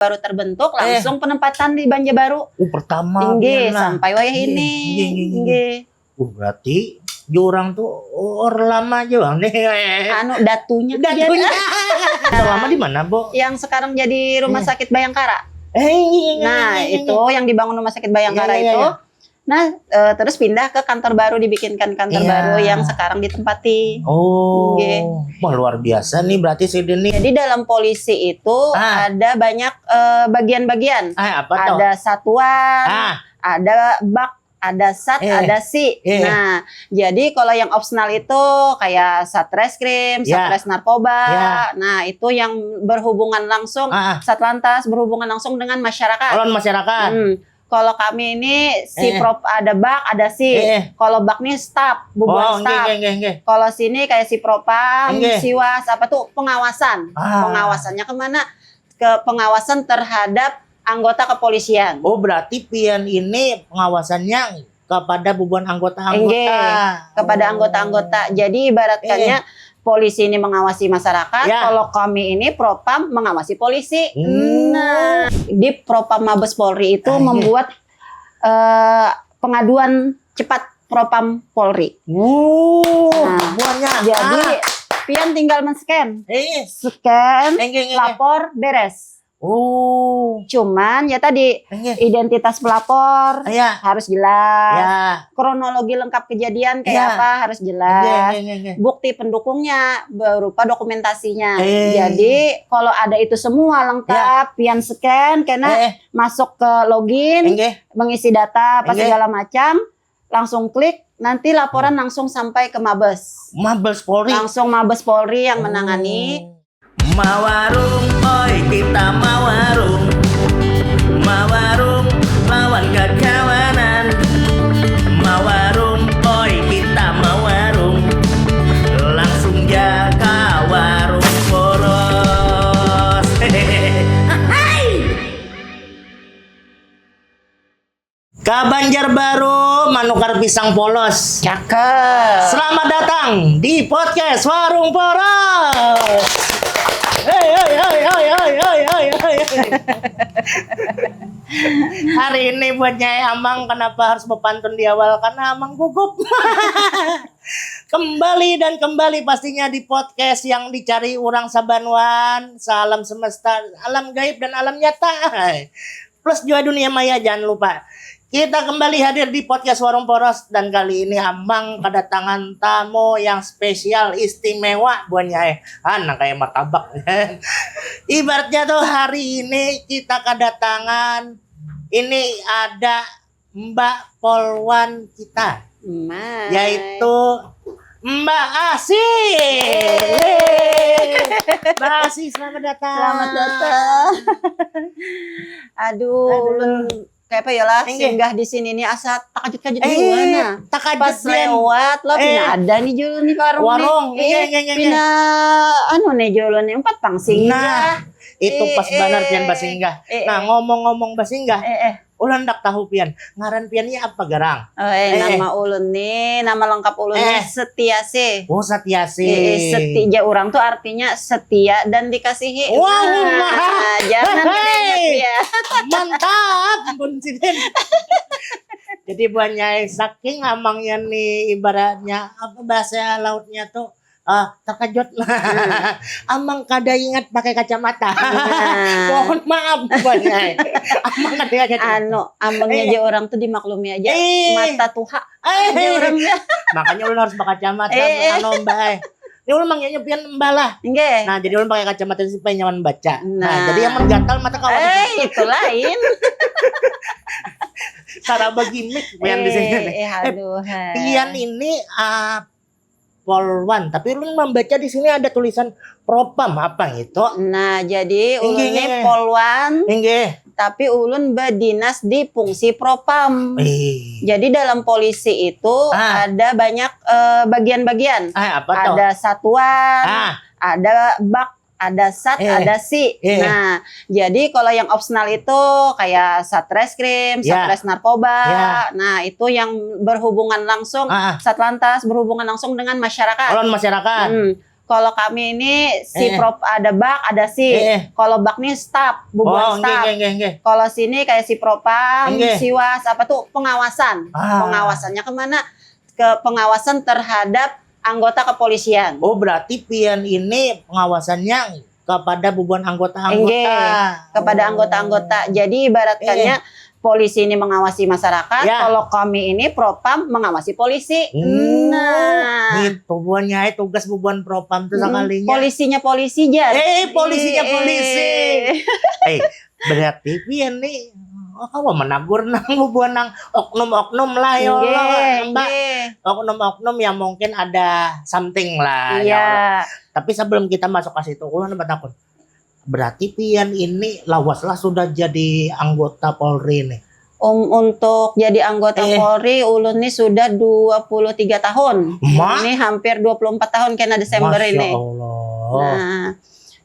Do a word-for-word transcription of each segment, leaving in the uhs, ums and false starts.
baru terbentuk, eh, langsung penempatan di Banjarbaru. Oh, pertama. Inggih, sampai wayah ini. Inggih, inggih, inggih. Uh, berarti jurang tuh or lama aja bang nih. Anu, datunya. Datunya. Selama di mana, Bu? Yang sekarang jadi rumah sakit Bayangkara. Eh, iya, iya, nah, iya, iya, itu yang dibangun rumah sakit Bayangkara itu. Iya, iya, iya. Nah, eh, terus pindah ke kantor baru, dibikinkan kantor baru yang sekarang ditempati. Oh, wah, luar biasa nih berarti si Deni. Jadi dalam polisi itu ada banyak, eh, bagian-bagian. Ah, apa tuh? Ada satuan, ada bak, ada sat, ada si. Nah, jadi kalau yang opsional itu kayak satreskrim, satres narkoba. Nah, itu yang berhubungan langsung, satlantas berhubungan langsung dengan masyarakat. Lawan masyarakat. Hmm. Kalau kami ini si prop, ada bak, ada si. Kalau bak nih staf, bubuhan staf. Kalau sini kayak si propam, siwas, apa tuh, pengawasan. Pengawasannya kemana? Ke pengawasan terhadap anggota kepolisian. Oh, berarti pian ini pengawasannya kepada bubuhan anggota-anggota. Inggih, kepada anggota-anggota. Jadi ibaratkannya polisi ini mengawasi masyarakat, kalau kami ini propam mengawasi polisi. Hmm. Nah, di Propam Mabes Polri itu membuat, eh, pengaduan cepat Propam Polri. Wow, nah, banyak. Jadi pian tinggal men-scan. Scan, lapor, beres. Oh. Cuman ya tadi, identitas pelapor harus jelas. Ya. Kronologi lengkap kejadian kayak apa harus jelas. Bukti pendukungnya berupa dokumentasinya. Jadi kalau ada itu semua lengkap, pian scan, kena masuk ke login, mengisi data apa segala macam, langsung klik, nanti laporan langsung sampai ke Mabes. Mabes Polri. Langsung Mabes Polri yang menangani. Mawarung, oi, kita mawarung. Mawarung lawan kakawanan. Mawarung, oi, kita mawarung. Langsung ja ka warung poros. Hai! Ka Banjarbaru manukar pisang polos. Cakep. Selamat datang di podcast Warung Poros. Hei, hei, hei, hei. Hari ini buat Nyai Amang, kenapa harus bepantun di awal? Karena Amang gugup. Kembali dan kembali pastinya di podcast yang dicari orang sabanuan, sealam semesta, alam gaib dan alam nyata. Plus juga dunia maya, jangan lupa. Kita kembali hadir di podcast Warung Poros dan kali ini Amang kedatangan tamu yang spesial istimewa buatnya, eh. Ah, nang kayak martabak. Ibaratnya tuh hari ini kita kedatangan, ini ada Mbak Polwan kita, yaitu Mbak Asih. Yeay. Mbak Asih, selamat datang. Selamat datang. Aduh, aduh. Ulun kayak apa ya lah, singgah di sini nih asa takajut-kajut dulu, nah. Takajut. Pas lewat lah, pina ada nih julu nih warung nih. Warung, iya, iya, iya. Pina anu nih julu nih, umpat pang singgah. Nah, itu pas banar pian basinggah. Nah, ngomong-ngomong basinggah, ulun handak tahu pian, ngaran pian ni apa garang? Eh, nama ulun ni, nama lengkap ulun ni Setiasih. Oh, Setiasih. Eh, eh, seti ja urang tu artinya setia dan dikasihi. Wow, nah, jangan kada ingat ya. Mantap, ampun sidin. Jadi buahnya saking amangnya ni ibaratnya apa bahasa lautnya tu, ah, terkejut. Amang kada ingat pakai kacamata. Nah. Mohon maaf, Mbak, ya. Amang kada ingat kacamata. Anu, amunnya ja orang tu dimaklumi aja, mata tuha. Eh, orang dia. Makanya ulun harus berkacamata, anu, Mbak, eh. Ini ulun manggilnya pian Mbak lah. Nggih. Nah, jadi ulun pakai kacamata supaya nyaman baca. Nah, jadi yang menggatal mata kawan. Eh, itu lain. Cara begimik pian di sini. Eh, aduh, hai. Pian ini, ah, Polwan, tapi ulun membaca di sini ada tulisan Propam, apa itu? Nah, jadi ulun ni Polwan, tapi ulun bedinas di fungsi Propam. Jadi dalam polisi itu ada banyak, eh, bagian-bagian. Ah, apa tuh? Ada satuan, ada bak, ada sat, ada si. Nah, jadi kalau yang opsional itu kayak satreskrim, satres narkoba. Nah, itu yang berhubungan langsung, satlantas berhubungan langsung dengan masyarakat. Lawan masyarakat. Hmm. Kalau kami ini si eh. prop ada bak, ada si. Eh. Kalau bak nih staf, bubuhan oh, staf. Kalau sini kayak si propam, siwas, apa tuh pengawasan. Ah. Pengawasannya kemana? Ke pengawasan terhadap anggota kepolisian. Oh, berarti pian ini pengawasannya kepada bubuhan anggota-anggota. Enggih, kepada oh. anggota-anggota. Jadi ibaratkannya eh. polisi ini mengawasi masyarakat, ya. Kalau kami ini propam mengawasi polisi. Hmm, nah, itu buannya tugas-bubuhan propam tuh hmm, sekalinya. Polisinya polisi aja. Eh, polisinya eh. polisi. Eh, berarti pian nih oh, kamu menagur nang bubuhan nang oknum-oknum lah ya Allah. Oknum-oknum yang mungkin ada something lah iya. Ya Allah. Tapi sebelum kita masuk ke situ, ulun dapat takut. Berarti pian ini lawaslah sudah jadi anggota Polri nih. Um, untuk jadi anggota eh. Polri, ulun nih sudah dua puluh tiga tahun. Ma? Ini hampir dua puluh empat tahun kena Desember Masya ini. Allah. Nah,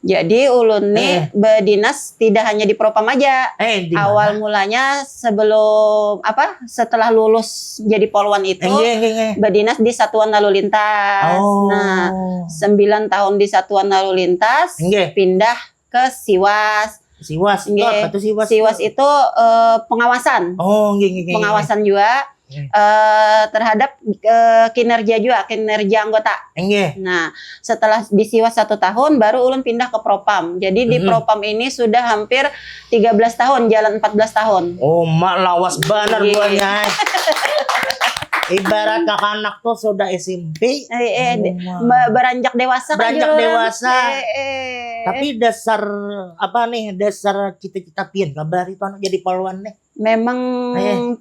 jadi ulun nih eh. Bedinas tidak hanya di Propam aja. Eh, awal mulanya sebelum apa? Setelah lulus jadi polwan itu, enggak, enggak, enggak. Bedinas di Satuan Lalu Lintas. Oh. Nah, sembilan tahun di Satuan Lalu Lintas, enggak. Pindah ke Siwas. Siwas, enggak. Apa tuh Siwas? Siwas itu uh, pengawasan. Oh, enggak, enggak, enggak. Pengawasan juga. Hmm. Uh, terhadap uh, kinerja juga, kinerja anggota. Enggak. Nah, setelah di Siwas satu tahun, baru ulun pindah ke Propam. Jadi di hmm. Propam ini sudah hampir tiga belas tahun, jalan empat belas tahun. Oh, mak lawas benar buahnya. Ibarat kakak anak tuh sudah S M P. Eh, eh, oh, beranjak dewasa. Beranjak dewasa. Eh, eh. Tapi dasar apa nih, dasar cita-cita pian kabar itu anak jadi polwan nih? Memang eh.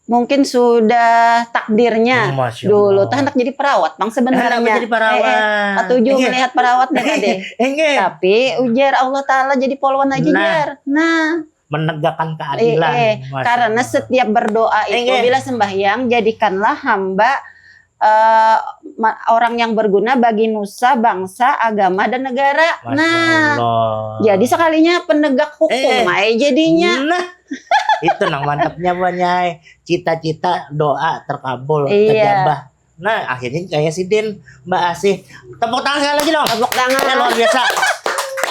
Mungkin sudah takdirnya. Oh, dulu tuh hendak jadi perawat bang sebenarnya. Hendak jadi perawat. Eh, eh, katuju eh, melihat perawatnya tadi. Eh, tapi ujar Allah Taala jadi polwan aja nah, jar. Nah. Menegakkan keadilan. Eh, eh, karena setiap berdoa itu eh, bila sembahyang jadikanlah hamba uh, orang yang berguna bagi nusa, bangsa, agama dan negara. Masya nah, Allah. Jadi sekalinya penegak hukum eh, eh. Jadinya. Nah. Itu nang mantapnya buahnya. Cita-cita doa terkabul, iya. Terjabah. Nah, akhirnya kayak si Din, Mbak Asih. Tepuk tangan sekali lagi dong. Tepuk tangan. Ya, luar biasa.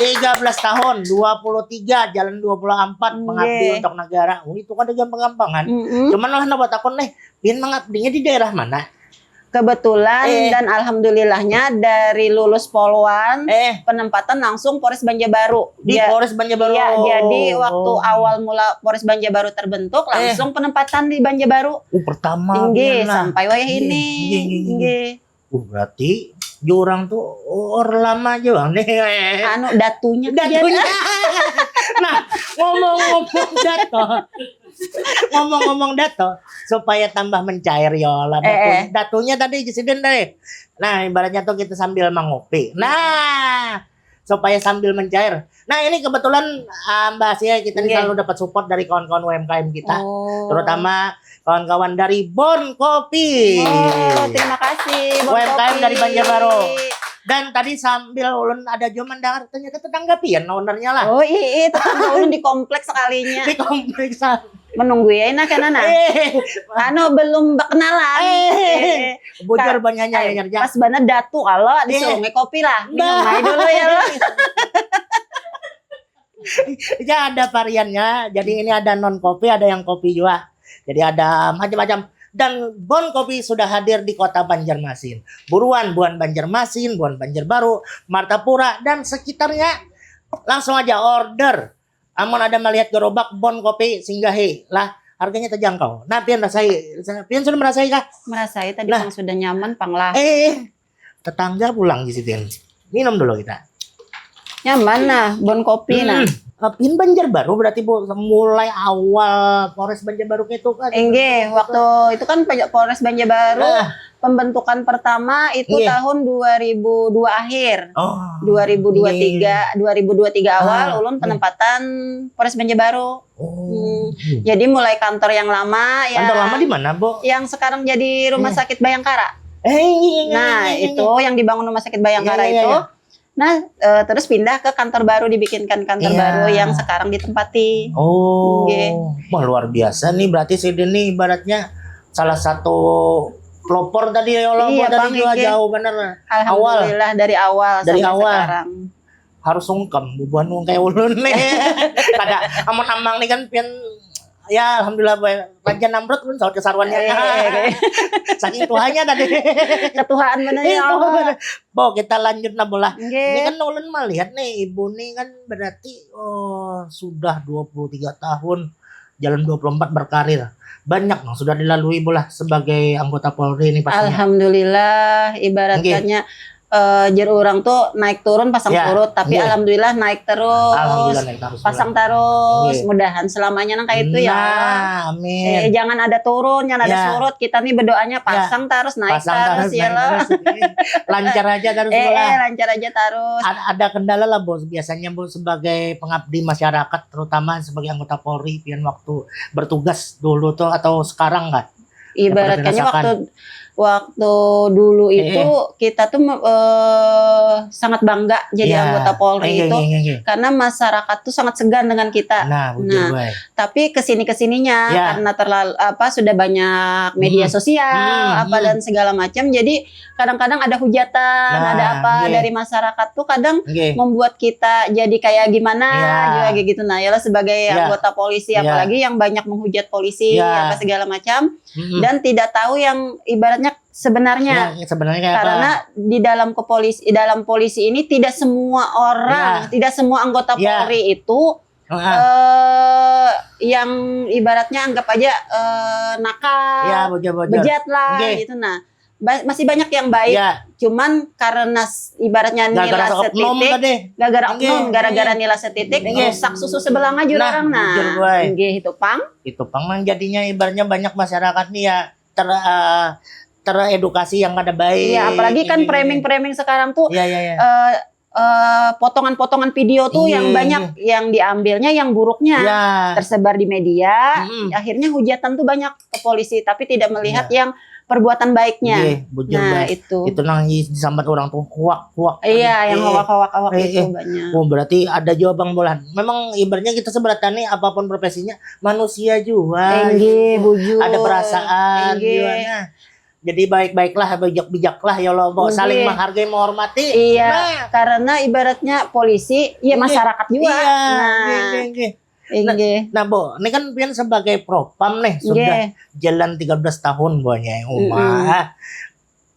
Tiga belas tahun, dua puluh tiga, jalan dua puluh empat, mengabdi untuk negara. Oh, itu kan gampang-gampangan. Mm -hmm. Cuman lah nak takon nih, Din mengabdinya di daerah mana? Kebetulan eh. Dan alhamdulillahnya dari lulus Polwan eh. Penempatan langsung Polres Banjarbaru. Di ja Polres Banjarbaru. Iya, jadi waktu oh. Awal mula Polres Banjarbaru terbentuk eh. Langsung penempatan di Banjarbaru. Oh, pertama. Inggih, sampai wayah ini. Inggih. Uh, berarti jurang tuh or lama juga nih. Anu datunya. Datunya. Nah, ngomong-ngomong datu. Ngomong-ngomong datu, supaya tambah mencair ya lah. Eh, eh. Datunya tadi disiden deh. Nah, ibaratnya tuh kita sambil mengopi. Nah, supaya sambil mencair. Nah, ini kebetulan uh, Mbak Asia kita okay. Selalu dapat support dari kawan-kawan U M K M kita. Oh. Terutama kawan-kawan dari Bon Kopi. Oh, terima kasih Bon U M K M Kopi. Dari Banjarbaru. Dan tadi sambil ulun ada juga mendengar ternyata tetangga pian ownernya lah. Oh iya, iya tetangga ulun di kompleks sekalinya. Di kompleks. Menunggu ya enak kan anak. Eh. Anu belum berkenalan. Eh. Eh. Bujur banyaknya ya nyerja. Pas banget datu kalau disuruh eh. Kopi lah. Minum aja dulu ya lo. Ya ada variannya. Jadi ini ada non kopi, ada yang kopi juga. Jadi ada macam-macam. Dan Bon Kopi sudah hadir di kota Banjarmasin. Buruan buan Banjarmasin, buan Banjarbaru, Martapura dan sekitarnya. Langsung aja order. Amun ada melihat gerobak Bon Kopi singgahi lah harganya terjangkau. Nah, pian rasai, pian sudah merasai kah? Merasai tadi nah. Pang sudah nyaman pang lah. Eh, tetangga pulang di situ. Minum dulu kita. Nyaman nah, Bon Kopi hmm. Nah. Pian Banjarbaru berarti bu mulai awal Polres Banjarbaru itu kan? Enggak, waktu itu kan Polres Banjarbaru. Nah. Pembentukan pertama itu yeah. Tahun dua ribu dua akhir. Oh. Dua ribu dua tiga, yeah. Dua ribu dua tiga awal ah, ulun penempatan yeah. Polres Banjarbaru. Oh. Hmm. Jadi mulai kantor yang lama ya. Kantor lama di mana, Bu? Yang sekarang jadi Rumah yeah. Sakit Bayangkara. Eh, iya, iya, nah, iya, iya, itu iya. Yang dibangun Rumah Sakit Bayangkara iya, iya, itu. Iya. Nah, e, terus pindah ke kantor baru, dibikinkan kantor iya. Baru yang sekarang ditempati. Oh, okay. Wah luar biasa nih. Berarti si Deni ibaratnya salah satu Pelopor tadi ya Allah, Iya, buat tadi Bang, juga iya. Jauh bener. Alhamdulillah dari awal Dari sampai awal. Sekarang. Harus sungkem bubuhan wong kayak ulun nih. Kada amun amang nih kan pian ya alhamdulillah bae. Raja Namrud pun saut kesaruannya. Eh, Saking tuanya tadi. Ketuaan bener Iya, ya tuh. Allah. Bo, kita lanjut nah bola. Ini Nggih. kan ulun melihat nih ibu nih kan berarti oh, sudah dua puluh tiga tahun jalan dua puluh empat berkarir. Banyak yang sudah dilalui bola sebagai anggota Polri ini pastinya. Alhamdulillah, ibaratnya eh, jer orang tuh naik turun pasang Ya, surut, tapi nggih. Alhamdulillah naik terus. Alhamdulillah naik terus. Pasang terus, Nggih. mudahan selamanya nang kayak itu ya. Nah, amin. Eh, jangan ada turun, jangan ada Ya. surut. Kita nih berdoanya pasang terus, naik Pasang terus, terus, ya naik loh. terus. Lancar aja terus Eh, bola. eh, lancar aja terus. Ad- ada kendala lah bos biasanya bos sebagai pengabdi masyarakat terutama sebagai anggota Polri pian waktu bertugas dulu tuh atau sekarang nggak? Ibaratkannya Pernah waktu waktu dulu Eh, itu kita tuh eh, sangat bangga jadi Ya. Anggota Polri Eh, itu eh, eh, eh. Karena masyarakat tuh sangat segan dengan kita. Nah, bujur Nah, bae. Tapi kesini kesininya Ya. karena terlalu apa sudah banyak media Hmm. sosial Hmm, apa hmm. dan segala macam, jadi kadang-kadang ada hujatan, Nah, ada apa iya. Dari masyarakat tuh kadang Nggih. membuat kita jadi kayak gimana Iya. juga kayak gitu. Nah, ya sebagai Iya. Anggota polisi, Iya. Apalagi yang banyak menghujat polisi, Iya. Apa segala macam, Mm-mm. Dan tidak tahu yang ibaratnya sebenarnya. Ya, sebenarnya kayak Karena apa? Di dalam kepolis, di dalam polisi ini tidak semua orang, Ya. Tidak semua anggota Ya. Polri itu Heeh. eh yang ibaratnya anggap aja eh, nakal, Ya, bujur-bujur. Bejat lah Nggih. Gitu. Nah, ba- masih banyak yang baik. Ya. Cuman karena s- ibaratnya Gara-gara nilai seoknum setitik, tadi. Gara-gara Nggih, oknum, gara-gara nggih. Nilai setitik Nggih. Rusak susu sebelanga jurang. Nah, bujur, boy. Nggih, itu pang. Itu pang nang jadinya ibaratnya banyak masyarakat nih ya ter eh, teredukasi yang kada baik. Iya, apalagi kan Nggih, nggih. Framing-framing sekarang tuh Iya, iya, iya. eh eh, potongan-potongan video tuh yang Iya, banyak yang diambilnya yang buruknya Ya. Tersebar di media, Mm-mm. Akhirnya hujatan tuh banyak ke polisi tapi tidak melihat Ya. yang perbuatan baiknya. Nggih, bujur, Nah, boy. itu. Itu nang disambat orang tuh hoak-hoak. Iya, yang Eh, hoak-hoak awak eh, itu eh. Banyak. Oh, berarti ada juga bang bola. Memang ibaratnya kita sebenarnya nih apapun profesinya manusia juga. Enggih, bujur. Ada perasaan Enggih. juga. Nah, jadi baik-baiklah, bijak-bijaklah ya Allah, Bo. Enggih. Saling menghargai, menghormati. Iya, Nah. Karena ibaratnya polisi, ya Enggih. masyarakat juga. Iya, Nah, enggih, enggih, enggih. Enggih. Nah, Bo, ini kan pian sebagai propam nih sudah Enggih. Jalan tiga belas tahun, Bo, nya. Uma.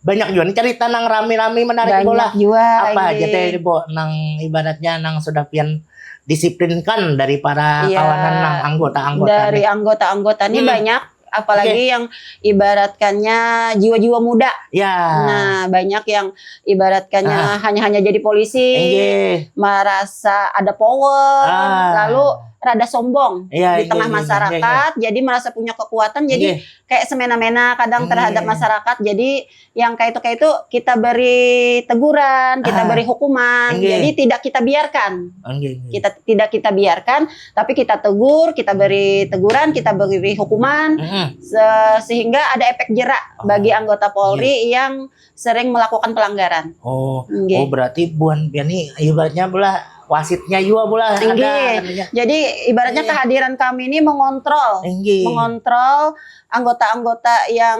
Banyak juga nih cerita nang rame-rame menarik, Bo, lah. Banyak juga. Apa aja Enggih. teh, Bo, nang ibaratnya nang sudah pian disiplinkan dari para Iya. Kawanan nang anggota-anggota Dari nih. Anggota-anggota nih Hmm. Banyak, apalagi Oke. Yang ibaratkannya jiwa-jiwa muda. Ya. Nah, banyak yang ibaratkannya Ah. hanya-hanya jadi polisi, Enggih. Merasa ada power, Ah. Lalu rada sombong Iya, Di tengah iya, iya, masyarakat, iya. Jadi merasa punya kekuatan, jadi Enggih. Kayak semena-mena kadang Enggih. Terhadap masyarakat, jadi Yang kayak itu kayak itu kita beri teguran, kita Ah. beri hukuman, Enggih. Jadi tidak kita biarkan. Enggih, enggih. Kita tidak kita biarkan, tapi kita tegur, kita beri teguran, kita beri hukuman Mm-mm. se- sehingga ada efek jerak Oh. Bagi anggota Polri yang sering melakukan pelanggaran. Oh, Enggih. Oh, berarti buan pian nih ibaratnya bola wasitnya juga bola ada Enggih. Katanya. Jadi ibaratnya Enggih. Kehadiran kami ini mengontrol, Enggih. Mengontrol anggota-anggota yang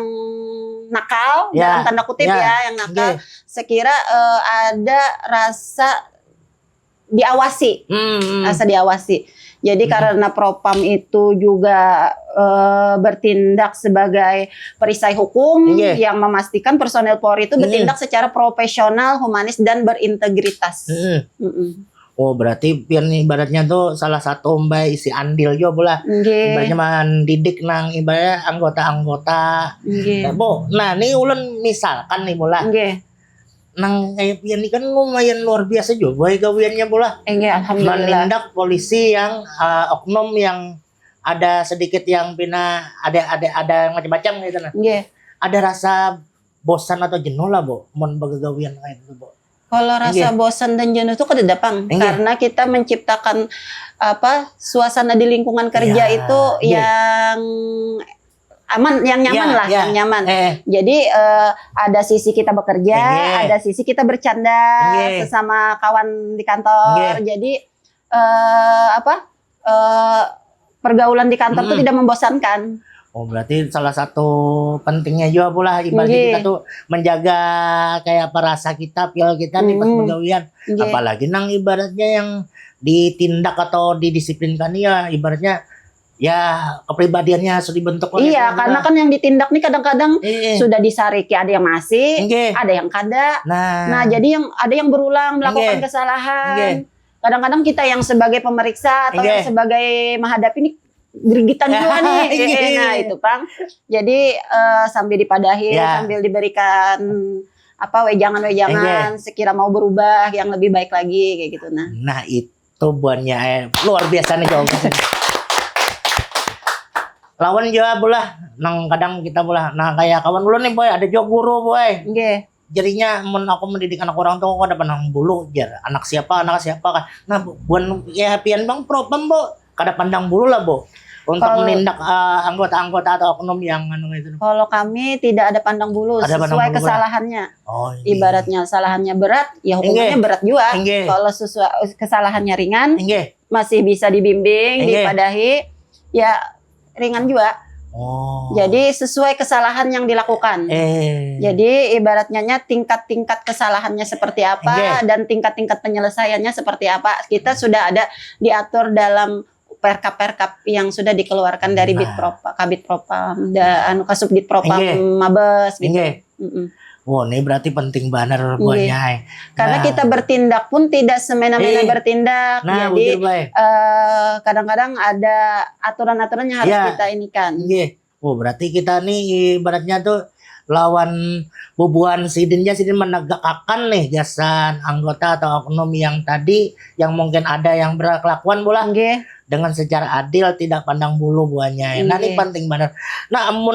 nakal Ya. Dalam tanda kutip Ya. Ya, yang nakal. Enggih. Sekira eh, ada rasa diawasi, Hmm, hmm. Rasa diawasi. Jadi Hmm. Karena propam itu juga eh, bertindak sebagai perisai hukum Enggih. Yang memastikan personel Polri itu Hmm. Bertindak secara profesional, humanis dan berintegritas. Hmm. Mm-mm. Oh, berarti pian ibaratnya tuh salah satu mbak isi andil juga bola. Enggih. Ibaratnya mendidik nang ibaratnya anggota-anggota. Enggih. Nah, Bo, nah ini ulun misalkan nih bola. Enggih. Nang kayak pian ini kan lumayan luar biasa juga boy gawiannya bola. Enggih, alhamdulillah. Menindak polisi yang eh, oknum yang ada sedikit yang pina ada ada ada yang macam-macam gitu nah. Enggih. Ada rasa bosan atau jenuh lah, Bo, mun bagagawian kayak gitu, Bo. Kalau rasa Enggih. Bosan dan jenuh itu kada datang Enggih. Karena kita menciptakan apa suasana di lingkungan kerja Ya, itu iya. Yang aman, yang nyaman Ya, lah, ya. Yang nyaman. Eh, Jadi eh, ada sisi kita bekerja, Enggih. Ada sisi kita bercanda Enggih. Sesama kawan di kantor. Enggih. Jadi eh, apa eh, pergaulan di kantor itu Mm-mm. Tidak membosankan. Oh, berarti salah satu pentingnya juga pula ibaratnya Nggih. kita tuh menjaga kayak apa rasa kita, feel kita nih pas Hmm. begawian. Nggih. Apalagi nang ibaratnya yang ditindak atau didisiplinkan ya ibaratnya ya kepribadiannya harus dibentuk oleh Iya, kita. Karena kan yang ditindak nih kadang-kadang Eh, eh. Sudah disariki, ada yang masih, Nggih. Ada yang kada. Nah. Nah, jadi yang ada yang berulang melakukan Nggih. Kesalahan. Nggih. Kadang-kadang kita yang sebagai pemeriksa atau Nggih. Yang sebagai menghadapi ini gregetan juga nih. Nggih. Eh, nah, itu pang. Jadi eh, sambil dipadahi, Ya. Sambil diberikan apa wejangan-wejangan sekira mau berubah yang lebih baik lagi kayak gitu nah. Nah, itu buannya eh, luar biasa nih jawabannya. Lawan juga bola, nang kadang kita bola. Nah, kayak kawan ulun nih boy, ada juga guru boy. Nggih. Jadinya mun aku mendidik anak orang tuh aku ada pandang bulu jar. Anak siapa, anak siapa kan. Nah, bu- buan ya pian bang propam bo. Kada pandang bulu lah bo. Untuk Kalau- menindak eh, anggota-anggota atau oknum yang anu itu. Kalau kami tidak ada pandang bulu Ada pandang sesuai bulu, kesalahannya. Oh, iya. Ibaratnya kesalahannya berat, ya hukumannya Inggih. Berat juga. Inggih. Kalau sesuai kesalahannya ringan, Inggih. Masih bisa dibimbing, Inggih. Dipadahi, ya ringan juga. Oh. Jadi sesuai kesalahan yang dilakukan. Eh. Jadi ibaratnya tingkat-tingkat kesalahannya seperti apa Inggih. Dan tingkat-tingkat penyelesaiannya seperti apa, kita sudah ada diatur dalam perkap-perkap yang sudah dikeluarkan dari Nah. Bitprop, Kabit Propam, da, anu Kasubdit Propam Inggih. Mabes gitu. Inggih. Mm-mm. Wah, ini berarti penting banget Inggih. buahnya. Ay. Karena Nah. Kita bertindak pun tidak semena-mena Eh. Bertindak. Nah, Jadi betul, Bay. eh, kadang-kadang ada aturan-aturan yang harus Ya. Kita inikan. Inggih. Oh, berarti kita nih ibaratnya tuh lawan bubuhan sidin ja sidin menegakakan nih gasan anggota atau oknum yang tadi yang mungkin ada yang berkelakuan bola Inggih. Dengan secara adil tidak pandang bulu buahnya. Nah, ini Inggih. Penting banget. Nah, amun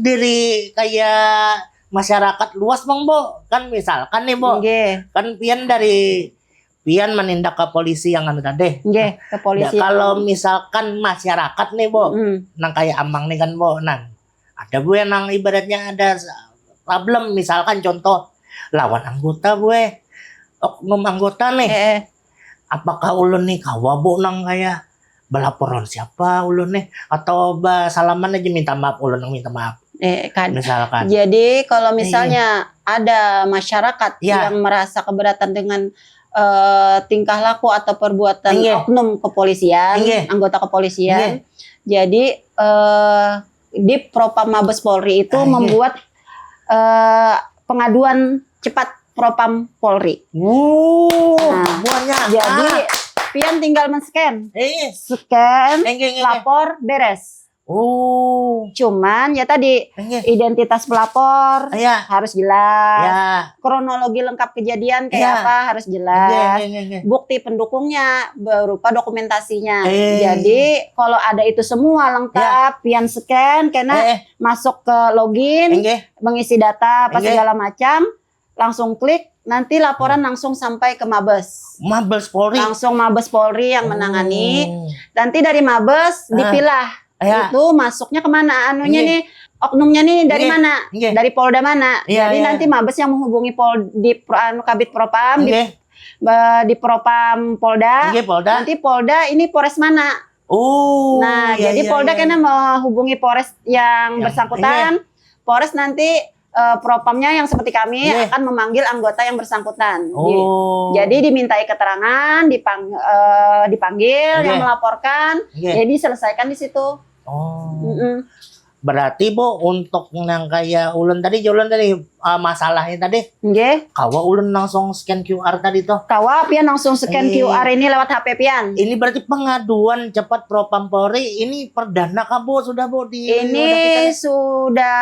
diri kayak masyarakat luas bang bo, kan misalkan nih bo, Inggih. Kan pian dari pian menindak ke polisi yang anu tadi. Inggih, ke polisi. Nah, kalau misalkan masyarakat nih bo, Hmm. Nang kayak amang nih kan bo, nang ada bo yang nang ibaratnya ada s- problem, misalkan contoh lawan anggota bo, eh. Oknum anggota nih. Eh, eh. Apakah ulun nih kawa bo nang kayak belaporan siapa ulun nih atau basalaman aja minta maaf ulun nang minta maaf Eh, kan. Misalkan. Jadi kalau misalnya ada masyarakat Ya. Yang merasa keberatan dengan eh, tingkah laku atau perbuatan Inggih. Oknum kepolisian, Inggih. Anggota kepolisian. Inggih. Jadi eh, di Propam Mabes Polri itu Ah, inggih. Membuat eh, pengaduan cepat Propam Polri. Wuh, Nah, buahnya. Jadi Ah, pian tinggal men-scan, eh, scan, inggih, inggih, inggih. Lapor, beres. Oh, Cuman ya tadi inggih. Identitas pelapor Ya. Harus jelas. Ya. Kronologi lengkap kejadian kayak Ya. Apa harus Inggih, jelas. inggih, inggih. Bukti pendukungnya berupa dokumentasinya. Eh. Jadi kalau ada itu semua lengkap, pian scan, kena Eh, eh, masuk ke login, inggih. Mengisi data apa Inggih. Segala macam, langsung klik, nanti laporan langsung sampai ke Mabes. Mabes Polri. Langsung Mabes Polri yang menangani. Oh. Nanti dari Mabes Ah. dipilah. Ya. Itu masuknya kemana anunya Inggih. Nih, oknumnya nih dari Inggih. Mana, Inggih. Dari Polda mana. Iya, Jadi iya. Nanti Mabes yang menghubungi Pol di Pro- anu, Kabit Propam, di, Inggih. di Propam Polda. Inggih, Polda. Nanti Polda ini Polres mana. Oh, Nah, iya, jadi iya, Polda iya. Kena menghubungi Polres yang, Yang- bersangkutan. Polres nanti eh, Propamnya yang seperti kami Iya. Akan memanggil anggota yang bersangkutan. Di- Oh. Jadi dimintai keterangan, dipang, eh, dipanggil Iya. Yang melaporkan, Iya. Jadi diselesaikan di situ. Oh. Mm-mm. Berarti bu untuk yang kayak ulun tadi, ulun tadi uh, masalahnya tadi, Nggih. Kawa ulun langsung scan Q R tadi tuh. Kawa pian langsung scan Iya. Q R ini lewat H P pian. Ini berarti pengaduan cepat Propam Polri ini perdana kah bu sudah bu di Ini wadah kita nih? Sudah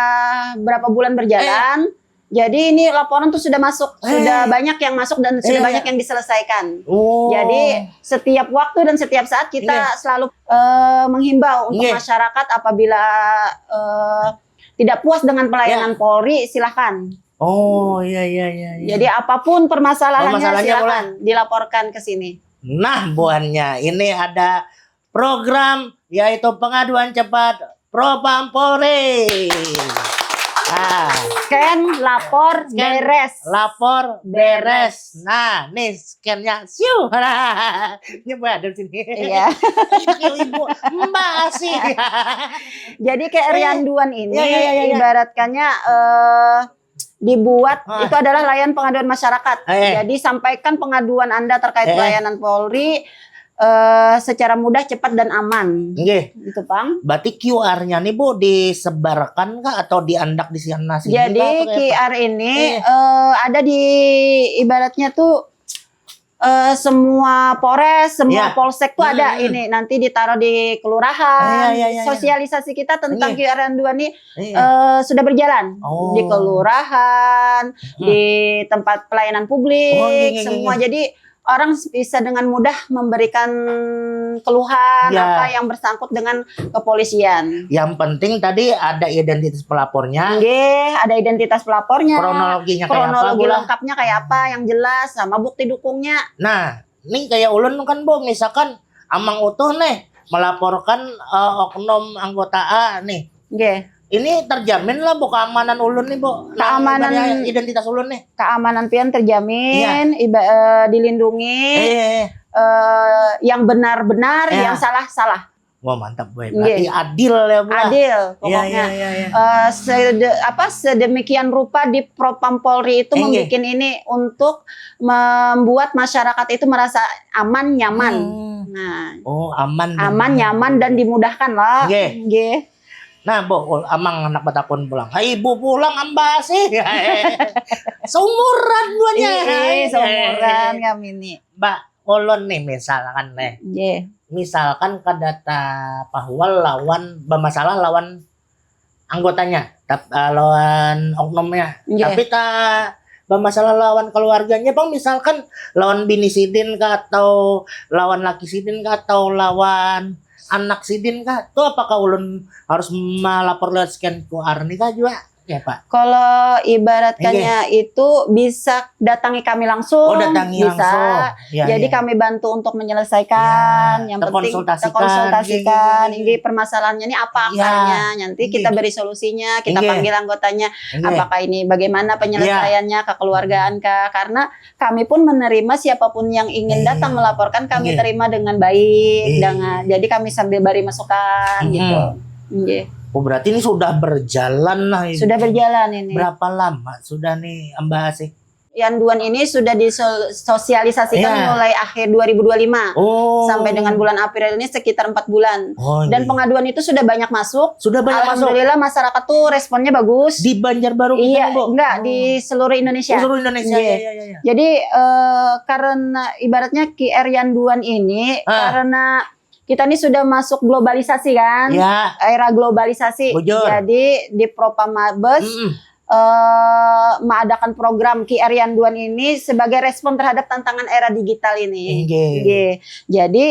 berapa bulan berjalan. Jadi ini laporan tuh sudah masuk, Eh. Sudah banyak yang masuk dan sudah Iya. Banyak yang diselesaikan. Oh. Jadi setiap waktu dan setiap saat kita Iya. Selalu eh, menghimbau untuk Iya. Masyarakat apabila eh, tidak puas dengan pelayanan Iya. Polri, silahkan. Oh iya iya iya. iya. Jadi apapun permasalahannya, Permasalahannya silakan dilaporkan ke sini. Nah buannya ini ada program yaitu pengaduan cepat Propam Polri. Ah, Scan, lapor, Scan. Beres. Lapor beres. Nah, nih scan-nya. Siu. Ini boleh ada di sini. Iya. Ibu, Mbak sih. Jadi K R Yanduan ini Iya, iya, iya, iya. Ibaratkannya eh, dibuat Ah. itu adalah layanan pengaduan masyarakat. Eh. Jadi sampaikan pengaduan Anda terkait Eh. pelayanan Polri eh, secara mudah, cepat dan aman. Nggih. Gitu, Pang. Berarti Q R-nya nih Bu disebarkan kah atau diandak di sana sini Jadi kah atau kayak apa? Q R ini Eh. eh, ada di ibaratnya tuh eh, semua polres, semua Ya. polsek tuh ada Hmm. ini nanti ditaruh di kelurahan. Ah, iya, iya, iya, iya. Sosialisasi kita tentang Iya. Q R Yanduan ini Iya. eh, sudah berjalan Oh. di kelurahan, Hmm. di tempat pelayanan publik, Oh, iya, iya, semua. Iya. Jadi orang bisa dengan mudah memberikan keluhan Ya. apa yang bersangkut dengan kepolisian. Yang penting tadi ada identitas pelapornya, Nggih, ada identitas pelapornya, kronologinya kayak apa kronologi pula. Lengkapnya kayak apa, yang jelas sama bukti dukungnya. Nah, ini kayak ulun kan Bu, misalkan Amang Utuh nih melaporkan eh, oknum anggota A nih. Nggih. Ini terjamin lah Bu keamanan ulun nih Bu. Nah, Keamanan ibaratnya identitas ulun nih. Keamanan pian terjamin, iba- eh, dilindungi, Eh, eh, yang benar-benar, Ya. yang salah salah. Wah mantap boy. Nggih. Berarti adil ya Bu. Adil Iya, pokoknya. iya, iya, iya. Eh, sede- apa sedemikian rupa di Propam Polri itu Nggih. membuat ini untuk membuat masyarakat itu merasa aman, nyaman. Hmm. Nah, Oh, aman. aman, nyaman dan dimudahkan lah. Nggih. Nggih. Nah, Bu, Amang anak batakun pulang. Hai, Ibu pulang ambasi. Seumuran duanya. Ih, ih, seumuran kami ini. Mbak, ulun nih misalkan nih. Nggih. Misalkan kada tapahwal lawan bermasalah lawan anggotanya, tap, eh, lawan oknumnya. Nggih. Tapi tak bermasalah lawan keluarganya, Bang, misalkan lawan bini sidin kah atau lawan laki sidin kah atau lawan anak sidin kah? Tuh apakah ulun harus melapor lewat scan Q R nih kah juga? Ya, Pak. Kalau ibaratkannya itu bisa datangi kami langsung, Oh, datangi bisa. langsung. Ya, Jadi ya. Kami bantu untuk menyelesaikan, Ya, yang penting terkonsultasikan, terkonsultasikan, gitu. Inggih, permasalahannya ini apa Ya. akarnya, nanti Inggih. Kita beri solusinya, kita Inggih. Panggil anggotanya, Inggih. Apakah ini bagaimana penyelesaiannya, kekeluargaan kah, karena kami pun menerima siapapun yang ingin Inggih. Datang melaporkan kami Inggih. Terima dengan baik, Inggih. Dengan jadi kami sambil beri masukan Hmm. Gitu. Inggih. Oh, berarti ini sudah berjalan lah ini. Sudah berjalan ini. Berapa lama sudah nih Mbak Asih? Yanduan ini sudah disosialisasikan Iya. Mulai akhir dua ribu dua puluh lima Oh. Sampai dengan bulan April ini sekitar empat bulan. Oh, Dan iya. Pengaduan itu sudah banyak masuk. Sudah banyak masuk. Alhamdulillah masyarakat tuh responnya bagus. Di Banjarbaru Iya, Bu? Enggak, Oh. Di seluruh Indonesia. Di seluruh Indonesia. Iya. Ya, ya, ya, ya. Jadi eh, karena ibaratnya Q R Yanduan ini Ah. Karena kita ini sudah masuk globalisasi kan. Ya. Era globalisasi. Bujur. Jadi di Propam Mabes Mm-mm. eh, mengadakan program Q R Yanduan ini sebagai respon terhadap tantangan era digital ini. Inggih. Inggih. Jadi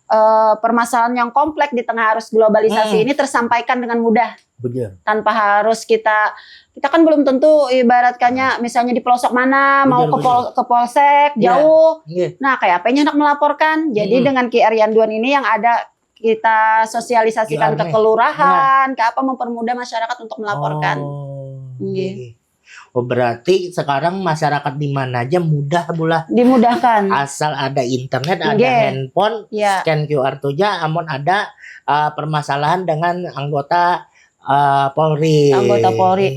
eh, permasalahan yang kompleks di tengah arus globalisasi Hmm. Ini tersampaikan dengan mudah Bujur. Tanpa harus kita kita kan belum tentu ibaratkannya misalnya di pelosok mana mau Bujur, ke pol, ke polsek Iya. Jauh. Inggih. Nah, kayak apa yang hendak melaporkan? Jadi Hmm. Dengan Q R Yanduan ini yang ada kita sosialisasikan Q R ke nih. kelurahan, ke apa mempermudah masyarakat untuk melaporkan. Oh, Inggih. Inggih. Oh, berarti sekarang masyarakat di mana aja mudah Bu lah. Dimudahkan. Asal ada internet, ada Inggih. Handphone, Ya. Scan Q R tuh aja. Amun ada uh, permasalahan dengan anggota uh, Polri. Anggota Polri.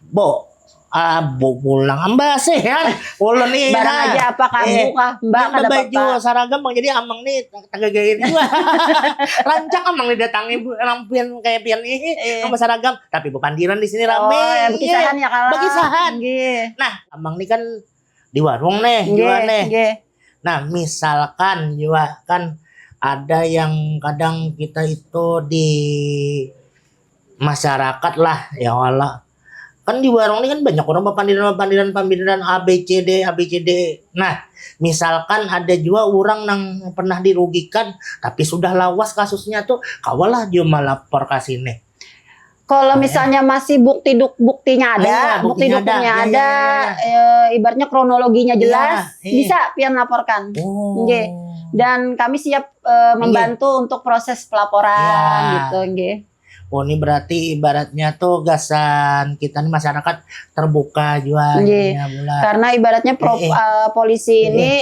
Bu, ah, Bu pulang ambasi ya. Ulun nih. Barang Nah. aja apa kamu Eh, kah? Mbak Ini kada baju apa-apa. Saragam Bang, jadi Amang nih tagagain juga. Rancak Amang nih datangi Bu, lampian kayak pian nih, Iya. Amang Saragam. Tapi Bu pandiran di sini Oh, rame. ya, berkisahan ya kalah. Berkisahan. Nggih. Nah, Amang nih kan di warung nih, Nggih, juga nih. Nggih. Nah, misalkan juga kan ada yang kadang kita itu di masyarakat lah, ya Allah. Kan di warung ini kan banyak orang berpandiran-pandiran, pandiran A B C D, A B C D. Nah, misalkan ada juga orang yang pernah dirugikan, tapi sudah lawas kasusnya tuh, kawalah dia melapor ke sini. Kalau Oh, misalnya masih bukti duk buktinya ada, Iya, bukti buktinya dukungnya ada. ada, Iya, iya, iya. eh, ibaratnya kronologinya Iya, jelas, iya. Bisa pian laporkan. Oh. Nggih. Dan kami siap eh, membantu untuk proses pelaporan Iya. Gitu, nggih. Oh, ini berarti ibaratnya tuh gasan kita nih masyarakat terbuka juga Nggih. akhirnya, Bula. Karena ibaratnya pro- Eh, eh. eh, polisi Eh, ini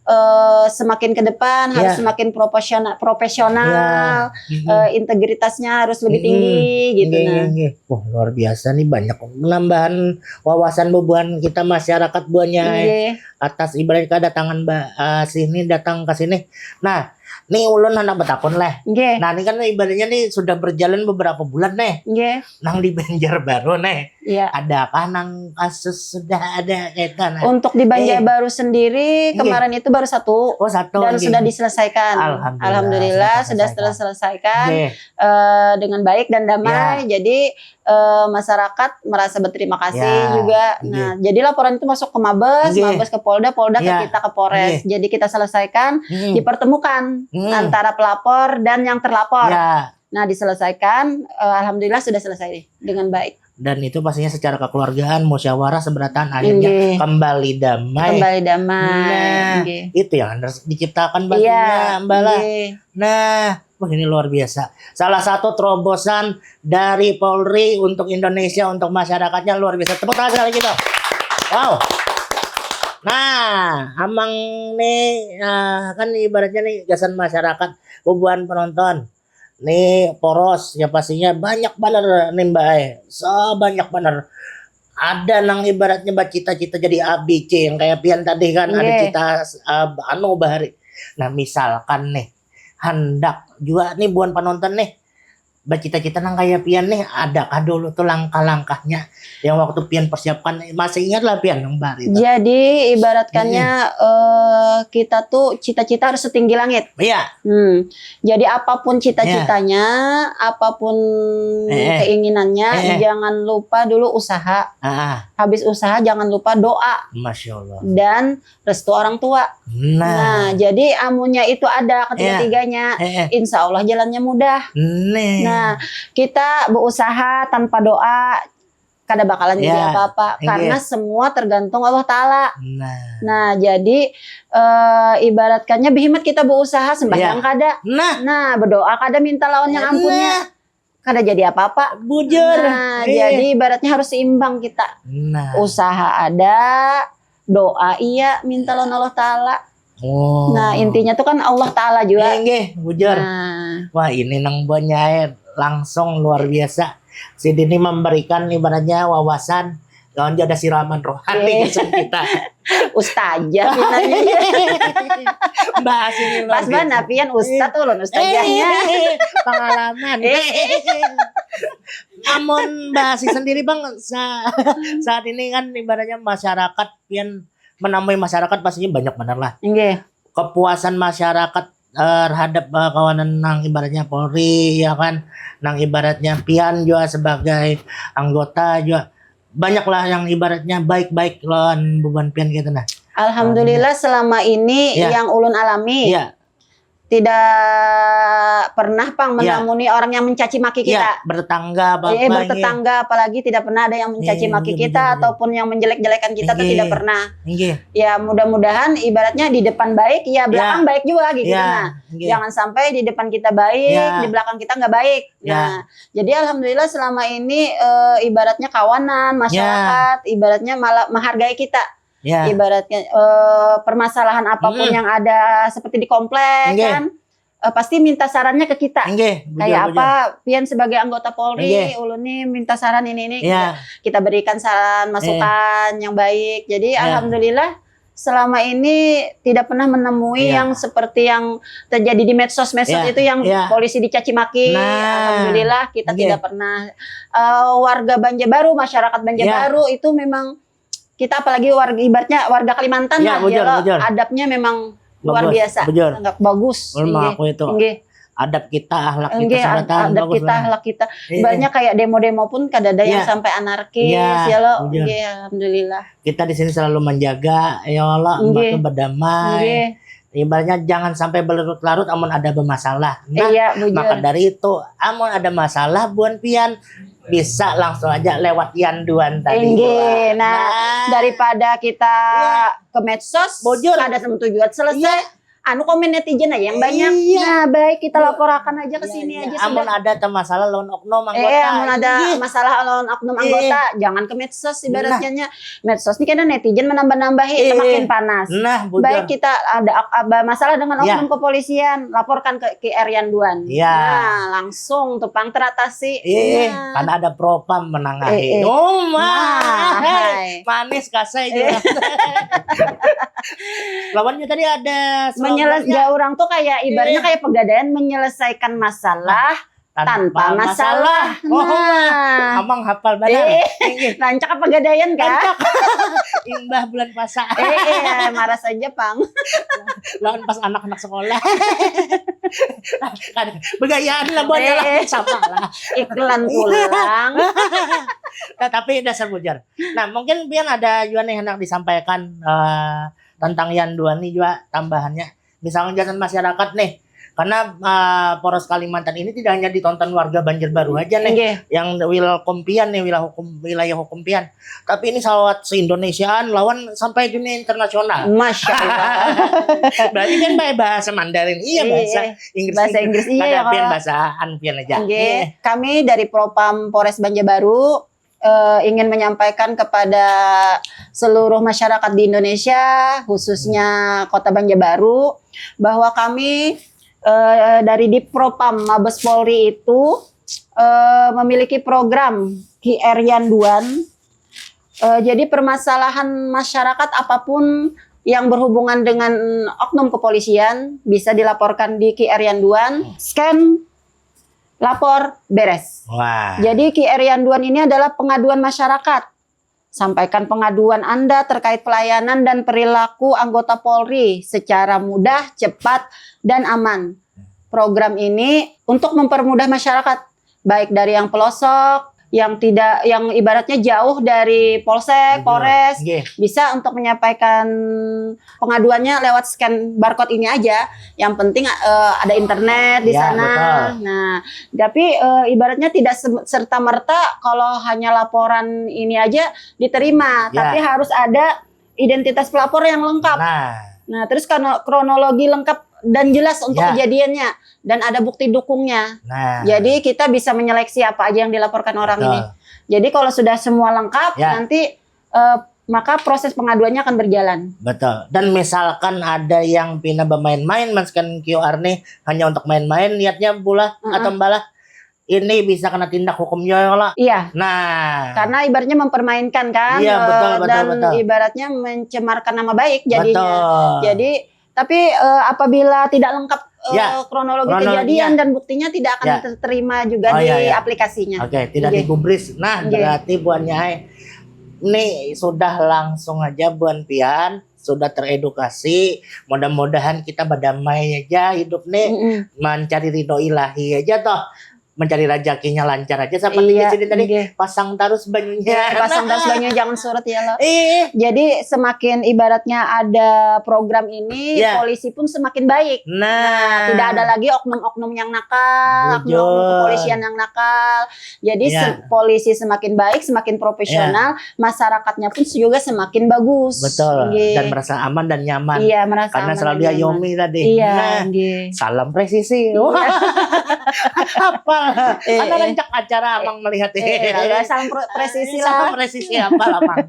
eh, semakin ke depan harus Ya. semakin profesional, profesional, Mm-mm. eh, integritasnya harus lebih Mm-mm. tinggi gitu Nggih, nah. nggih, nggih. Wah, luar biasa nih, banyak penambahan wawasan bebuhan kita masyarakat buahnya eh, Nggih, atas ibarat kedatangan Mbak eh, sini datang ke sini. Nah, nih ulun hendak bertakun lah. nggih. Nah, ini kan ibaratnya nih sudah berjalan beberapa bulan nih. Nggih, Nang di Banjarbaru nih. iya. Adakah nang kasus sudah ada kaitan? Untuk di Banjarbaru sendiri Nggih. kemarin itu baru satu Oh, satu dan nggih. Sudah diselesaikan. Alhamdulillah, Alhamdulillah sudah sudah selesaikan. terselesaikan Nggih. eh, dengan baik dan damai. Jadi eh, masyarakat merasa berterima kasih Ya, juga. nggih. Nah, jadi laporan itu masuk ke Mabes, Nggih. Mabes ke Polda, Polda Ya, ke kita ke Polres. Jadi kita selesaikan, Hmm. dipertemukan Hmm. antara pelapor dan yang terlapor. Ya. Nah, diselesaikan, eh, alhamdulillah sudah selesai dengan baik. Dan itu pastinya secara kekeluargaan, musyawarah, seberataan akhirnya Nggih. kembali damai. Kembali damai. Nah, Nggih. Itu yang harus diciptakan pastinya, Iya, Mbak lah. Nggih. Nah, wah, ini luar biasa. Salah satu terobosan dari Polri untuk Indonesia, untuk masyarakatnya luar biasa. Tepuk tangan sekali lagi dong. Wow. Nah, amang nih eh, kan ibaratnya nih gasan masyarakat, bubuhan penonton. Nih poros ya pastinya banyak banar nih Mbak eh. Sebanyak banar. Ada nang ibaratnya bercita-cita jadi A B C yang kayak pian tadi kan ada Nggih. cita eh, anu bahari. Nah, misalkan nih hendak juga nih buhan penonton nih bercita-cita nang kayak pian nih, adakah dulu tuh langkah-langkahnya yang waktu pian persiapkan? Masih ingat lah pian nang bahari itu? Jadi ibaratkannya eh, kita tuh cita-cita harus setinggi langit. Iya. Hmm. Jadi apapun cita-citanya, apapun Eh, eh. keinginannya, Eh, eh. Jangan lupa dulu usaha. Ah, Habis usaha jangan lupa doa Masya Allah. Dan restu orang tua. Nah, Nah, jadi amunnya itu ada ketiga-tiganya, eh, eh. Insya Allah jalannya mudah. Nih. Nah, kita berusaha tanpa doa kada bakalan jadi Ya, apa-apa iya. Karena semua tergantung Allah Taala. Nah. Nah, jadi eh, ibaratkannya behimat kita berusaha sembahyang Iya. Kada, Nah. Nah, berdoa kada minta lawan yang ampunnya, Nah. Kada jadi apa-apa. Bujur. Nah, Iya. Jadi ibaratnya harus seimbang kita. Nah. Usaha ada, doa iya minta lawan Allah Taala. Oh. Nah, intinya tuh kan Allah Taala juga. Nggih, bujur. Nah, Wah, ini nang buahnya langsung luar biasa. Si Dini memberikan ibaratnya wawasan lawan juga ada siraman rohani Eh. gasan kita. Ustazah pinanya. Bahas ini luar Pas biasa. Banget pian ustaz tuh loh ustazahnya. Eh, pengalaman. Eh. Namun bahas sendiri bang sa- saat ini kan ibaratnya masyarakat pian menemui masyarakat pastinya banyak benar lah Nggih. Kepuasan masyarakat eh, terhadap eh, kawanan nang ibaratnya Polri ya kan, nang ibaratnya pian juga sebagai anggota juga banyaklah yang ibaratnya baik-baik lawan beban pian gitu nah. Alhamdulillah selama ini Ya. Yang ulun alami Iya, tidak pernah pang Ya. Menamuni orang yang mencaci maki kita. Iya, bertetangga apa Eh, bertetangga apalagi tidak pernah ada yang mencaci Iya, maki iya, kita betul. Ataupun yang menjelek-jelekan kita tuh Iya. Tidak pernah. Nggih. Ya mudah-mudahan ibaratnya di depan baik ya belakang baik juga gitu Ya, nah. nggih. Jangan sampai di depan kita baik, Ya. Di belakang kita nggak baik. Ya. Nah, jadi alhamdulillah selama ini eh, ibaratnya kawanan, masyarakat, ibaratnya malah menghargai kita. Ya. Ibaratnya eh, permasalahan apapun Mm-mm. yang ada seperti di komplek Nggih. kan, eh, pasti minta sarannya ke kita. Nggih, bujur, Kayak bujur. Apa, pian sebagai anggota Polri, Nggih. Ulun nih minta saran ini ini. Ya. Kita berikan saran, masukan yang baik. Jadi Ya. Alhamdulillah selama ini tidak pernah menemui Ya. yang seperti yang terjadi di medsos-medsos Ya. Itu yang Ya. Polisi dicaci maki. Nah. Alhamdulillah kita Nggih. Tidak pernah. Eh, warga Banjarbaru, masyarakat Banjarbaru Ya. Itu memang kita apalagi warga ibaratnya warga Kalimantan Ya, lah bujur, ya lo, bujur. Adabnya memang luar Bagus, biasa, bujur. Sangat bagus. Ulun Nggih. Mengaku itu. Nggih. Adab kita, akhlak kita, Nggih, seberataan, adab bagus kita, banget. Akhlak kita. Iya. Ibaratnya kayak demo-demo pun kada ada yang Iya. Sampai anarkis Iya, ya lo. Bujur. Nggih, alhamdulillah. Kita di sini selalu menjaga, ya Allah, Nggih. Batu berdamai. Nggih. Ibaratnya jangan sampai berlarut-larut amun ada bermasalah. Nah, Iya, bujur. Maka dari itu, amun ada masalah buan pian bisa langsung aja lewat Yanduan tadi. Nggih. Nah, daripada kita Iya. Ke medsos, Bujur. Kada sama tujuan selesai. Iya. anu, komen netizen aja yang banyak. Iya. Nah, baik, kita Iya. laporakan aja ke Iya, sini iya. aja Amun sudah. Ada masalah lawan oknum Eh, anggota. amun ada Iya. Masalah lawan oknum Iya. Anggota, jangan ke medsos ibaratnya. Medsos ini kena netizen menambah-nambahi, Iya. Semakin panas. Nah, bujur. Baik, kita ada ada masalah dengan Ya. Oknum kepolisian, laporkan ke K R Yanduan. Ya. Nah, langsung tuh pang teratasi. Iya, Nah. Karena ada propam menangahi. Eh, eh. Oh, Nah, mah. hai. Manis kasai juga. Lawannya tadi ada Menyeles slogannya. Orang tuh kayak ibaratnya Iya. Kayak pegadaian menyelesaikan masalah tanpa masalah. Oh, Nah. Amang hapal benar. Eh, Ini. Rancak apa gadaian kah? Imbah bulan puasa. Eh, eh, marah saja pang. Lawan pas anak-anak sekolah. Kan begayaan lah buat Eh, eh. Sama lah. Iklan pulang. Nah, tapi dasar bujar. Nah, mungkin pian ada juga nih hendak disampaikan eh, tentang Yanduan nih juga tambahannya. Misalnya jalan masyarakat nih, karena eh, poros Kalimantan ini tidak hanya ditonton warga Banjarbaru aja nih, Nggih. Yang wilayah hukum pian nih, wilayah hukum wilayah hukum pian. Tapi ini salawat se-Indonesiaan lawan sampai dunia internasional. Masya Allah. Berarti kan pakai bahasa Mandarin, iya bahasa Iya. Inggris. Bahasa Inggris, iya, Kada ya, pian kalau bahasaan pian aja. Nggih, Iya. Kami dari Propam Polres Banjarbaru eh, ingin menyampaikan kepada seluruh masyarakat di Indonesia, khususnya Kota Banjarbaru, bahwa kami eh, dari Dipropam Mabes Polri itu eh, memiliki program K R Yanduan. Eh, jadi permasalahan masyarakat apapun yang berhubungan dengan oknum kepolisian bisa dilaporkan di K R Yanduan, scan, lapor, beres. Wah. Jadi K R Yanduan ini adalah pengaduan masyarakat. Sampaikan pengaduan Anda terkait pelayanan dan perilaku anggota Polri secara mudah, cepat, dan aman. Program ini untuk mempermudah masyarakat, baik dari yang pelosok, yang tidak, yang ibaratnya jauh dari polsek, Betul. polres, Nggih. Bisa untuk menyampaikan pengaduannya lewat scan barcode ini aja. Yang penting eh, ada internet di Ya, sana. Betul. Nah, tapi eh, ibaratnya tidak serta merta kalau hanya laporan ini aja diterima, Ya. Tapi harus ada identitas pelapor yang lengkap. Nah. Nah, terus karena kronologi lengkap dan jelas untuk Ya. Kejadiannya dan ada bukti dukungnya. Nah. Jadi kita bisa menyeleksi apa aja yang dilaporkan orang Betul. Ini. Jadi kalau sudah semua lengkap, Ya. Nanti eh, maka proses pengaduannya akan berjalan. Betul. Dan misalkan ada yang pina bermain-main, men-scan Q R nih hanya untuk main-main niatnya pula Heeh. Atau malah ini bisa kena tindak hukum juga lah. Iya. Nah. Karena ibaratnya mempermainkan kan, Iya, betul, eh, betul, dan betul. Ibaratnya mencemarkan nama baik jadinya. Betul. Jadi tapi eh, apabila tidak lengkap eh, Ya, kronologi kronologinya. Kejadian dan buktinya tidak akan Ya. terima juga Oh, di iya, iya. Aplikasinya. Oke, tidak Nggih. Digubris. Nah, Nggih. Berarti buannya ai ini sudah langsung aja buan pian sudah teredukasi. Mudah-mudahan kita berdamai aja hidup nih, Mm-mm. Mencari ridho ilahi aja toh, mencari rajakinya lancar aja. Seperti Iya, di sini tadi, nggih. Pasang terus banyunya. Pasang terus banyu, jangan surut ya lo. Ih. Jadi semakin ibaratnya ada program ini, Ya. Polisi pun semakin baik. Nah. Tidak ada lagi oknum-oknum yang nakal, Bujur. Oknum kepolisian yang nakal. Jadi Ya. se- polisi semakin baik, semakin profesional, masyarakatnya pun juga semakin bagus. Betul. Nggih. Dan merasa aman dan nyaman. Iya, merasa Karena aman selalu dan nyaman. Diayomi tadi. Iya, Nah, nggih. Salam presisi. Iya. Hafal. Eh, Karena eh. Rancak acara Amang melihat. Eh, lalu salam pro- presisi Salam lah. Presisi apa lah, Mang?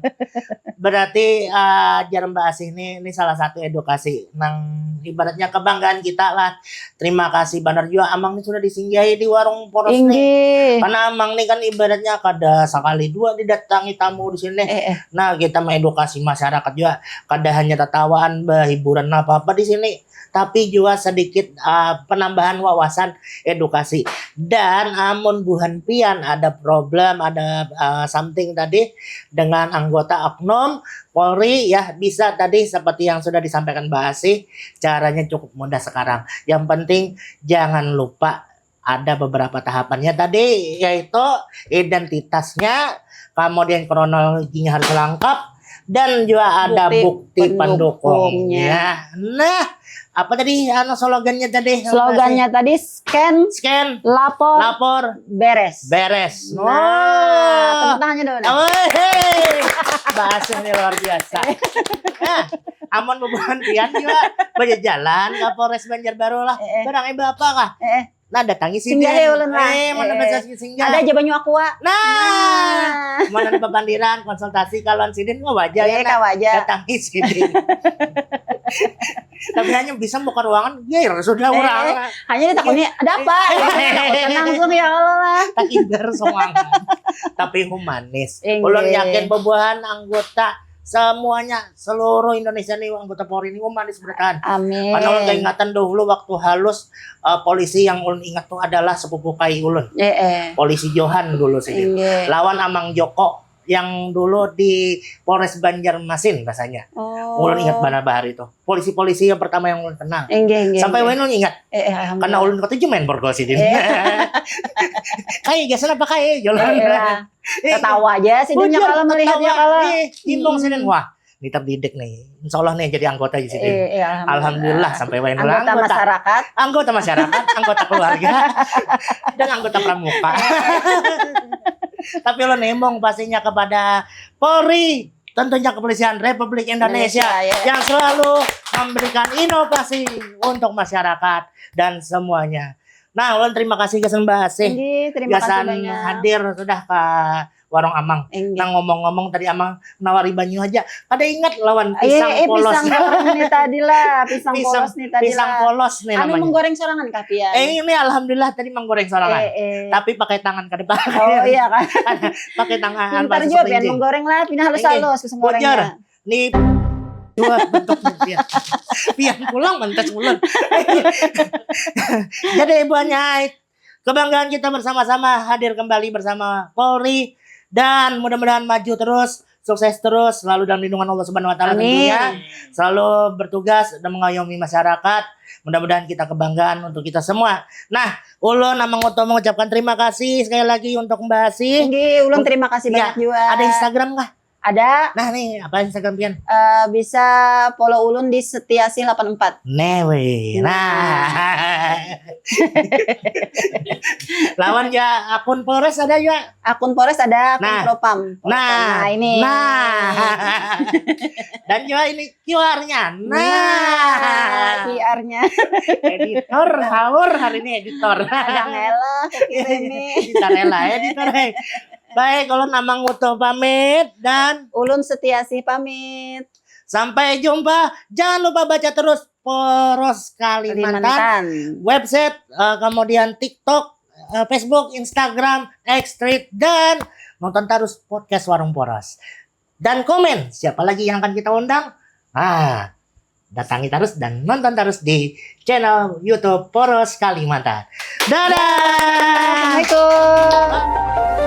Berarti eh, Jarum Baas ini ini salah satu edukasi nang ibaratnya kebanggaan kita lah. Terima kasih banar juga Amang ini sudah disinggahi di warung Poros nih. Inggih. Karena Amang nih kan ibaratnya kada sekali dua didatangi tamu di sini. Eh, eh. Nah, kita mengedukasi masyarakat juga. Kada hanya tertawaan, hiburan apa-apa di sini. Tapi juga sedikit uh, penambahan wawasan edukasi. Dan amun buhan pian ada problem, ada uh, something tadi dengan anggota oknum Polri ya, bisa tadi seperti yang sudah disampaikan Mbak Asih, caranya cukup mudah sekarang. Yang penting jangan lupa ada beberapa tahapannya tadi, yaitu identitasnya, kemudian kronologinya harus lengkap, Dan juga ada bukti, Bukti pendukungnya. Nah, apa tadi anu slogannya tadi? Slogannya tadi scan, Scan, lapor, lapor, beres. beres. Nah, tepuk tangannya dulu. Nah. Oh, hey. Bahasanya luar biasa. Nah, amun bubuhan pian juga berjalan ke Polres Banjarbaru lah. Eh, eh. Barang iba apa kah? Eh, eh. Nah, datangi sidin. Singgah ya ulun lah. Eh, mana Eh, bahasa eh. singgah? Ada aja banyu aqua. Nah, Nah. Mana papandiran konsultasi kalau sidin, wah wajar Eh, ya, nah. Wajar. Datangi sidin. Tapi hanya bisa buka ruangan, ya sudah Eh, orang. eh. Hanya ditakuni ada apa? Eh, eh. Takutnya langsung ya Allah lah. Tak ibar soang. Tapi humanis. Inggih. Ulun yakin bubuhan anggota semuanya seluruh Indonesia nih anggota Polri ini humanis berataan. Amin. Karena ulun keingatan dahulu waktu halus eh, polisi yang ulun ingat tuh adalah sepupu kai ulun. Eh, eh. Polisi Johan dulu sih. Inggih. Lawan Amang Joko yang dulu di Polres Banjarmasin rasanya. Oh. Ulun ingat banar bahari itu. Polisi-polisi yang pertama yang ulun kenal. Inggih, inggih. Sampai Inggih. Wayah ulun ingat. Eh, eh, alhamdulillah. Karena ulun katuju main borgol sidin. Eh. Kai gasan apa kai? Jalan. Eh, eh, lah. Ketawa aja sidin nya kalau melihatnya kalau. Ih, imung Hmm. sidin. Wah, ini terdidik nih. Insya Allah nih jadi anggota di sini. Eh, eh, Alhamdulillah sampai wayah Anggota masyarakat. Anggota masyarakat, anggota keluarga, dan anggota pramuka. Tapi ulun imung pastinya kepada Polri, tentunya Kepolisian Republik Indonesia, Indonesia, ya. Yang selalu memberikan inovasi untuk masyarakat dan semuanya. Nah, ulun terima kasih gasan bahasih. Inggih, terima kasih Gasan banyak. Hadir sudah ke warung Amang. Inggih. Nah, ngomong-ngomong tadi Amang nawari banyu aja. Kada ingat lawan Iya, pisang eh, polos. Pisang polos nih tadi lah, pisang, Pisang- polos nih tadi Pisang lah. polos nih Anu namanya. Menggoreng sorangan kah pian? Eh, ini alhamdulillah tadi menggoreng sorangan. Eh, eh. Tapi pakai tangan ke depan. Oh iya kan. Pakai tangan Pintar bahasa juga seperti pian ini. Menggoreng lah, pindah halus-halus Inggih. ke Menggorengnya. Bujur. Nih dua bentuknya pian. Pian pulang mentas ulun. Jadi buahnya kebanggaan kita bersama-sama hadir kembali bersama Polri dan mudah-mudahan maju terus, sukses terus, selalu dalam lindungan Allah Subhanahu wa taala Amin. Tentunya. Selalu bertugas dan mengayomi masyarakat. Mudah-mudahan kita kebanggaan untuk kita semua. Nah, ulun Amang Uto mengucapkan terima kasih sekali lagi untuk Mbak Asih. Inggih, ulun terima kasih Iya. banyak juga. Ada Instagram kah? Ada. Nah nih, apa Instagram pian? Eh, bisa follow ulun di Setiasih delapan empat. Newe. Nah. Lawan ya akun Polres ada ya. Akun Polres ada, akun Nah. Propam. Nah. Nah, ini. Nah. Dan juga ini Q R-nya. Nah. Nah, Q R-nya. Editor, haur hari ini editor. Ada ngelak, kira ini. Editor Ella, editor. Eh. Baik, kalau nama ngutuh pamit dan Ulun Setiasih pamit. Sampai jumpa. Jangan lupa baca terus Poros Kalimantan. Kalimantan. Website, eh, kemudian TikTok, eh, Facebook, Instagram, X, Thread, dan nonton terus podcast Warung Poros. Dan komen siapa lagi yang akan kita undang. Ah, datangi terus dan nonton terus di channel YouTube Poros Kalimantan. Dadah. Assalamualaikum.